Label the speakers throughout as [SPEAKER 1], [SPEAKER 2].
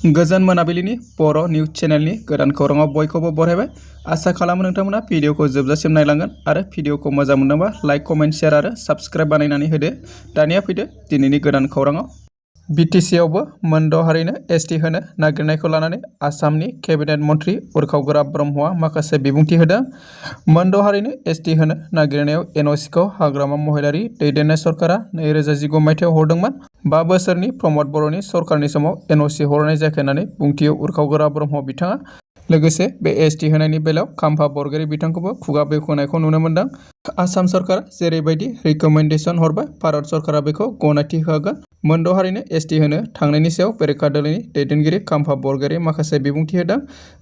[SPEAKER 1] गोजोन मोनाबिलिनि बर' निउज चेनेलनि गोदान खौराङाव बयखौबो बरायबाय। आसा खालामो नोंथांमोना भिडिअखौ जोबजासिम नायलांगोन आरो भिडिअखौ मोजां मोनदोंबा लाइक, कमेन्ट, शेयार आरो साबस्क्राइब बानायनानै होदो। दानिया फैदो दिनैनि गोदान खौराङाव। बिटिसिआवबो मोनद' हारिनो एसटि होनो नागिरनायखौ लानानै आसामनि केबिनेट मन्थ्रि उर्खाव गोरा ब्रह्मआ माखासे बिबुंथि होदों। मोनद' हारिनो एसटि होनो नागिरनायाव एनअसिखौ हाग्रामा महिलारि दैदेननाय सरकारा 2015 मायथाइयाव हरदोंमोन। 5 बोसोरनि प्रमद बर'नि सरकारनि समाव एनअसि हरनाय जायाखै होननानै बुंथियो उर्खाव गोरा ब्रह्म बिथाङा। लोगोसे बे एसटि होनायनि बेलायाव खाम्फा बरगयारी बिथांखौबो खुगा बेखेवनायखौ नुनो मोन्दों। आसाम सरकारा जेरैबायदि रिकमेन्डेसन हरबाय, भारत सरकारा बेखौ गनायथि होगोन। मोनद' हारिनो एसटि होनो थांनायनि सायाव बेरेखा दोलोनि दैदेनगिरि खाम्फा बरगयारी माखासे बिबुंथि होदों।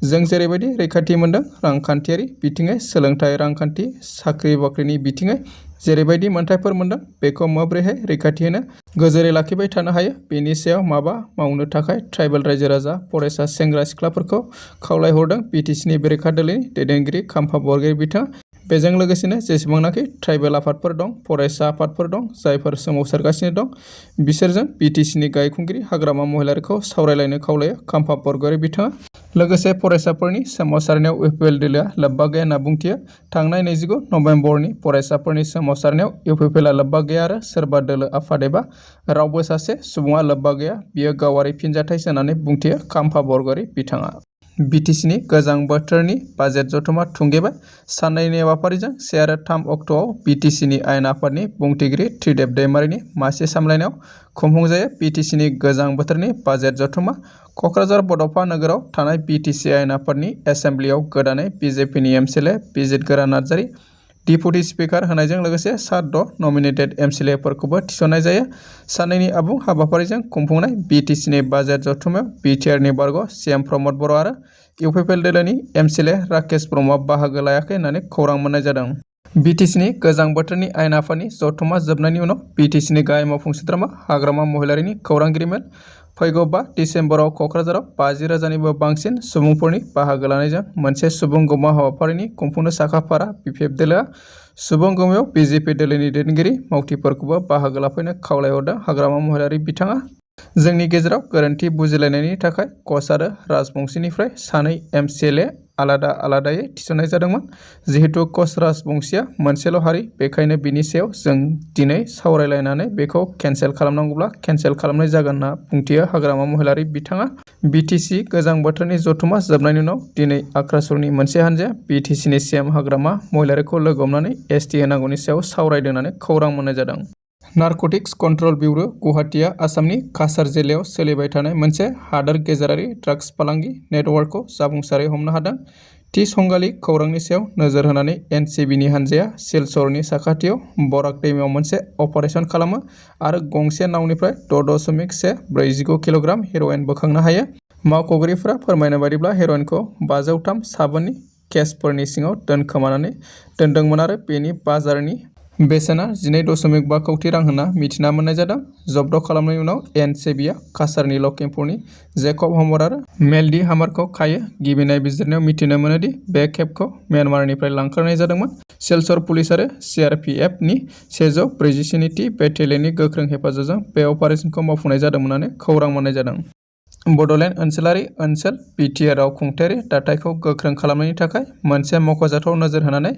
[SPEAKER 1] जों जेरैबायदि रैखाथि मोन्दों, रांखान्थियारि बिथिङै, सोलोंथाइ, रांखान्थि, साख्रि बाख्रिनि बिथिङै जेरैबायदि मोन्थायफोर मोन्दों, बेखौ माबोरैहाय रैखाथि होनो गोजोरै लाखिबाय थानो हायो, बेनि सायाव माबा मावनो थाखाय ट्राइबेल रायजो राजा, फरायसा, सेंग्रा सिख्लाफोरखौ खावलायहरदों बिटिसिनि बेरेखा दोलोनि दैदेनगिरि खाम्फा बरगयारी बिथाङा। बेजों लोगोसेनो जेसेबांनाखि ट्राइबेल आफादफोर दं, फरायसा आफादफोर दं, जायफोर सोमावसारगासिनो दं, बिसोरजों बिटिसिनि गायखुंगिरि हाग्रामा महिलारिखौ सावरायलायनो खावलायो खाम्फा बरगयारी बिथाङा। लोगोसे फरायसाफोरनि सोमावसारनायाव इउपिपिएल दोलोआ लोब्बा गैया होनना बुंथियो। थांनाय 25 नबेम्बरनि फरायसाफोरनि सोमावसारनायाव इउपिपिएलआ लोब्बा गैया आरो सोरबा दोलो आफाद एबा रावबो सासे सुबुङा लोब्बा गैया, बियो गावारि फिनजाथायसो होननानै बुंथियो खाम्फा बरगयारी बिथाङा। बिटिसिनि गोजां बोथोरनि बाजेट जथुमा थुंगेबाय। साननैनि हाबाफारिजों 1 आरो 3 अक्ट'आव बिटिसिनि आयेन आफादनि बुंथिगिरि त्रिदेब दैमारिनि मासि सामलायनायाव खुंफुंजायो बिटिसिनि गोजां बोथोरनि बाजेट जथुमा। क'क्राझार बड'फा नोगोराव थानाय बिटिसि आयेन आफादनि एसेम्ब्लियाव गोदानै बिजेपिनि एमसिएलए बिजित गोरा नार्जारि, डिपुटि स्पिकार होनायजों लोगोसे सा 6 नमिनेटेड एमसिएलएफोरखौबो थिसननाय जायो। साननैनि आबुं हाबाफारिजों खुंफुंनाय बिटिसिनि बाजेट जथुमायाव बिटिआरनि बारग' सिएम प्रमद बर' आरो इउपिपिएल दोलोनि एमसिएलए राकेश ब्रह्मआ बाहागो लायाखै होननानै खौरां मोननाय जादों। बिटिसिनि गोजां बोथोरनि आयेन आफादनि जथुमा जोबनायनि उनाव बिटिसिनि गाहाय मावफुं सोद्रोमा हाग्रामा महिलारिनि खौरांगिरि मेल। फैगौ 5 दिसेम्बराव क'क्राझाराव 50,000निबो बांसिन सुबुंफोरनि बाहागो लानायजों मोनसे सुबुं गौमा हाबाफारिनि खुंफुंनो साखाफारा बिपिएफ दोलोआ। सुबुं गौमायाव बिजेपि दोलोनि दैदेनगिरि मावथिफोरखौबो बाहागो लाफैनो खावलायहरदों हाग्रामा महिलारि बिथाङा। जोंनि गेजेराव गोरोन्थि बुजिलायनायनि थाखाय कच आरो राजबंशीनिफ्राय 2 एमसिएलए आलादा आलादायै थिसननाय जादोंमोन। जिहेतु कच राजबंशीया मोनसेल' हारि, बेखायनो बिनि सायाव जों दिनै सावरायलायनानै बेखौ केन्सेल खालामनांगौब्ला केन्सेल खालामनाय जागोन होनना बुंथियो हाग्रामा महिलारि बिथाङा। बिटिसि गोजां बोथोरनि जथुमा जोबनायनि उनाव दिनै आक्रासुरनि मोनसे हान्जाया बिटिसिनि सिएम हाग्रामा महिलारिखौ लोगो हमनानै एसटि होनांगौनि सायाव सावरायदों होननानै खौरां मोननाय जादों। नारकटिक्स कन्ट्रल ब्युरो गुवाहाटीआ आसामनि काछार जिल्लायाव सोलिबाय थानाय मोनसे हादोर गेजेरारि ड्राग्स फालांगि नेटवर्कखौ जाफुंसारै हमनो हादों। थि संगालि खौरांनि सायाव नोजोर होनानै एनसिबिनि हान्जाया सिलचरनि साखाथियाव बराक दैमायाव मोनसे अपारेसन खालामो आरो गंसे नावनिफ्राय 6.149 किल'ग्राम हेर'इन बोखांनो हायो। मावख'गिरिफोरा फोरमायनाय बायदिब्ला हेर'इनखौ 503 साबोननि केसफोरनि सिङाव दोनखोमानानै दोनदोंमोन आरो बेनि बाजारनि बेसेना 12.5 कौटि रां होनना मिथिना मोननाय जादों। जब्द खालामनायनि उनाव एनसिबिआ काछारनि लखिमपुरनि जेकब हामार आरो मेलडी हामारखौ खायो। गिबि नायबिजिरनायाव मिथिनो मोनोदि बे खेबखौ म्यानमारनिफ्राय लांखारनाय जादोंमोन। सिलचर पुलिस आरो सिआरपिएफनि 147थि बेटेलियननि गोख्रों हेफाजाबजों बे अपारेसनखौ मावफुंनाय जादोंमोन होननानै खौरां मोननाय जादों। बड'लेण्ड ओनसोलारि ओनसोल बिटिआरआव खुंथायारि दाथायखौ गोख्रों खालामनायनि थाखाय मोनसे मख'जाथाव नोजोर होनानै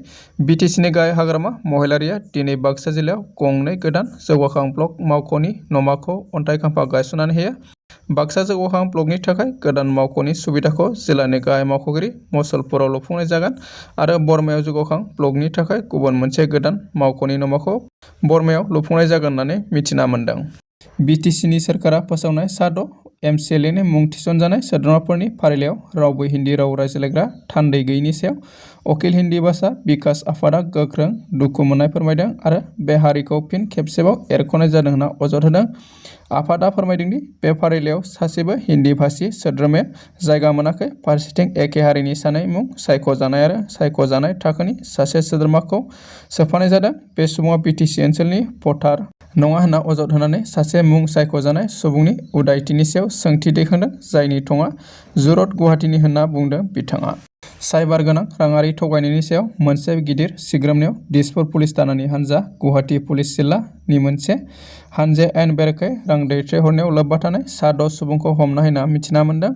[SPEAKER 1] बिटिसिनि गाहाय हाग्रामा महिलारिया दिनै बाक्सा जिल्लायाव गंनै गोदान जौगाखां ब्लक मावख'नि नमाखौ अन्थाइ खाम्फा गायसननानै होयो। बाक्सा जौगाखां ब्लकनि थाखाय गोदान मावख'नि सुबिदाखौ जिल्लानि गाहाय मावख'गिरि मसलपुराव लुफुंनाय जागोन आरो बरमायाव जौगाखां ब्लकनि थाखाय गुबुन मोनसे गोदान मावख'नि नमाखौ बरमायाव लुफुंनाय जागोन होननानै मिथिना मोन्दों। बिटिसिनि सोरखारा फोसावनाय सा 6 एमसिएलएनि मुं थिसनजानाय सोद्रोमाफोरनि फारिलाइयाव रावबो हिन्दी राव रायज्लायग्रा थान्दै गैयैनि सायाव अखिल हिन्दी भाषा बिकास आफादआ गोख्रों दुखु मोननाय फोरमायदों आरो बे हारिखौ फिन खेबसेबाव एरख'नाय जादों होनना अजद होदों। आफादआ फोरमायदोंदि बे फारिलाइयाव सासेबो हिन्दी भाषी सोद्रोमाया जायगा मोनाखै। फारसेथिं एखे हारिनि सानै मुं सायख'जानाय आरो सायख'जानाय थाखोनि सासे सोद्रोमाखौ सोफानाय जादों। बे सुबुङा बिटिसि ओनसोलनि भटार नङा होनना अजद होनानै सासे मुं सायख'जानाय सुबुंनि उदायथिनि सायाव सोंथि दैखांदों, जायनि थंआ जुरत गुवाहाटीनि होनना बुंदों बिथाङा। साइबार गोनां राङारि थगायनायनि सायाव मोनसे गिदिर सिग्रोमनायाव दिसपुर पुलिस थानानि हान्जा गुवाहाटी पुलिस जिल्लानि मोनसे हान्जाया आयेन बेरेखायै रां दैथायहरनायाव लोब्बा थानाय सा 10 सुबुंखौ हमना होना मिथिना मोन्दों।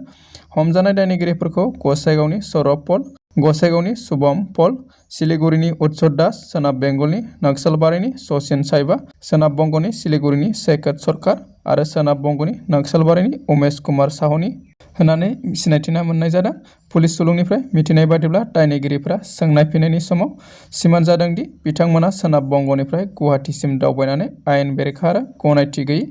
[SPEAKER 1] हमजानाय दायनिगिरिफोरखौ गसाइगावनि सौरभ पल, गसाइगावनि शुभम पल, सिलिगुरिनि उत्सुत दास, सोनाब बेंगलनि नक्सलबारिनि सचिन साइबा, सोनाब बंगनि सिलिगुरिनि सैकत सरकार आरो सोनाब बंगनि नक्सलबारिनि उमेश कुमार साहनि होननानै सिनायथिना मोननाय जादों। पुलिस सुलुंनिफ्राय मिथिनाय बादिब्ला दायनिगिरिफोरा सोंनाय फिननायनि समाव सिमान जादों दि बिथांमोना सोनाब बंगनिफ्राय गुवाहाटीसिम दावबायनानै आयेन बेरेखा आरो गनायथि गैयै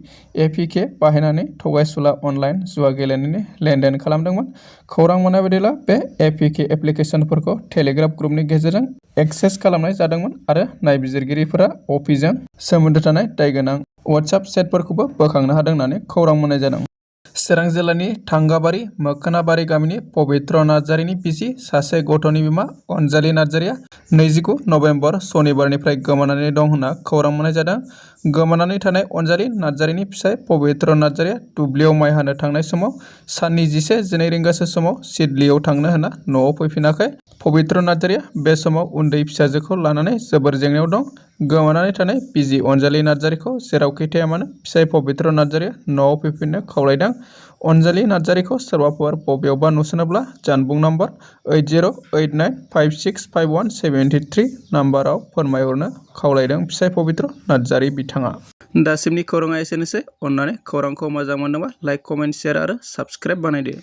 [SPEAKER 1] एपिके बाहायनानै थगायसुला अनलाइन जुवा गेलेनायनि लेनदेन खालामदोंमोन। खौरां मोननाय बादिब्ला बे एपिके एप्लिकेशनफोरखौ टेलिग्राफ ग्रुपनि गेजेरजों एक्सेस खालामनाय जादोंमोन आरो नायबिजिरगिरिफोरा अफिसजों सोमोन्दो थानाय दायगोनां वाट्सएप चेटफोरखौबो बोखांनो हादों होननानै खौरां मोननाय जादों। चिरां जिल्लानि थांगाबारि मोखोनाबारि गामिनि पबित्र नार्जारिनि बिसि सासे गथ'नि बिमा अनजालि नार्जारिया 29 नभेम्बर सनिबारनिफ्राय गोमानानै दं होनना खौरां मोननाय जादों। गोमानानै थानाय अनजालि नार्जारिनि फिसाय पबित्र नार्जारिया दुब्लियाव माइ हानो थांनाय समाव साननि 11:12 रिंगासो समाव सिडलीयाव थांनो होना न'आव फैफिनाखै। पबित्र नार्जारिया बे समाव उन्दै फिसाजोखौ लानानै जोबोर जेंनायाव दं। गोमानानै थानाय बिसि अनजालि नार्जारिखौ जेरावखि थाया मानो फिसाय पबित्र नार्जारिया न'आव फैफिननो खावलायदों। अनजालि नार्जारिखौ सोरबाफोर बबेयावबा नुसनोब्ला जानबुं नम्बर 8089565173 नाम्बाराव फोरमायहरनो खावलायदों फिसाय पबित्र नार्जारि बिथाङा। दासिमनि खौराङा एसेनोसै। अन्नानै खौरांखौ मोजां मोनदोंबा लाइक, कमेन्ट, शेयार आरो साबस्क्राइब बानायदो।